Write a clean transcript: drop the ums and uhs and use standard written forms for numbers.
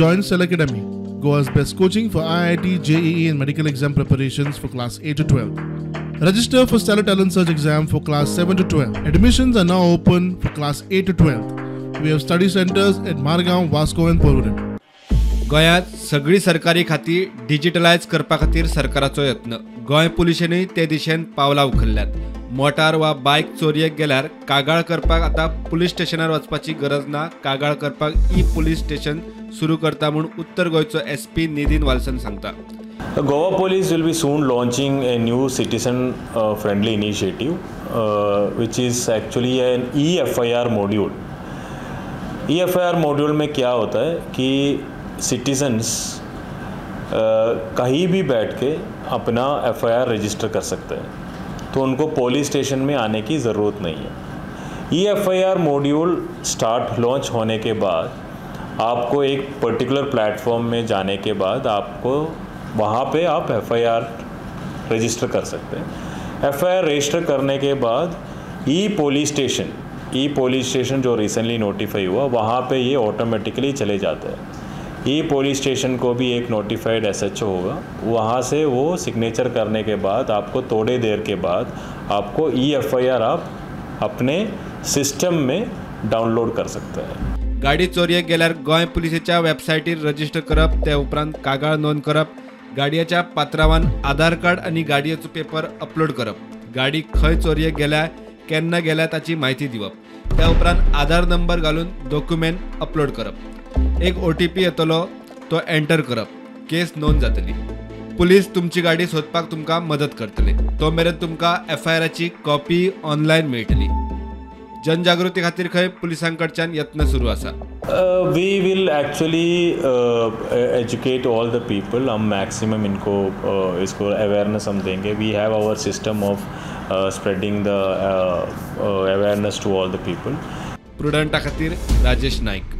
Join Stellar Academy, Goa's best coaching for IIT, JEE and medical exam preparations for class 8 to 12. Register for Stellar Talent Search exam for class 7 to 12. Admissions are now open for class 8 to 12. We have study centers at Margao, Vasco and Porvorim. गोंयांत सगळी सरकारी खाती डिजिटलायज करपा खातीर सरकाराचो यत्न. गोंय पुलिशेनूय ते दिशेन पावलां उखल्ल्यात. मोटार वा बायक चोरयेक गेल्यार कागाळ करपाक आतां पुलीस स्टेशनार वचपाची गरज ना. कागाळ करपाक ई पुलीस स्टेशन सुरू करता म्हूण उत्तर गोंयचो एसपी निधीन वाल्सन सांगता. Goa Police will be soon launching a new citizen friendly initiative, which is actually an e-FIR module. e-FIR module में क्या होता है कि सिटीजन्स कहीं भी बैठ के अपना FIR register कर सकते हैं, तो उनको पुलिस स्टेशन में आने की ज़रूरत नहीं है. e-FIR module start launch होने के बाद आपको एक पर्टिकुलर प्लेटफॉर्म में जाने के बाद आपको वहाँ पे आप FIR register कर सकते हैं. FIR register करने के बाद ई पुलिस स्टेशन जो रिसेंटली नोटिफाई हुआ वहाँ पे ये ऑटोमेटिकली चले जाते हैं. ई पुलिस स्टेशन को भी एक नोटिफाइड SHO होगा, वहाँ से वो सिग्नेचर करने के बाद आपको थोड़े देर के बाद आपको e-FIR आप अपने सिस्टम में डाउनलोड कर सकते हैं. गाडी चोरयेक गेल्यार गोंय पुलिसेच्या वेबसायटीर रजिस्टर करप, ते उपरांत कागाळ नोंद करप, गाडयेच्या पात्रावान आधार कार्ड आनी गाडयेचो पेपर अपलोड करप, गाडी खंय चोरयेक गेल्या केन्ना गेल्या ताची म्हायती दिवप, त्या उपरांत आधार नंबर घालून डॉक्युमेंट अपलोड करप, एक OTP येतलो तो एंटर करप, केस नोंद जातली. पुलीस तुमची गाडी सोदपाक तुमकां मदत करतले. तो मेरेन तुमकां FIRची कॉपी ऑनलायन मेळटली. जनजागृती खातीर खंय पुलिसां कडच्यान यत्न सुरू आसा. We will actually educate all the people. हम मैक्सिमम इनको इसको अवेयरनेस हम देंगे. We have our system of spreading the awareness to all the people. प्रुडंटा खातीर राजेश नाईक.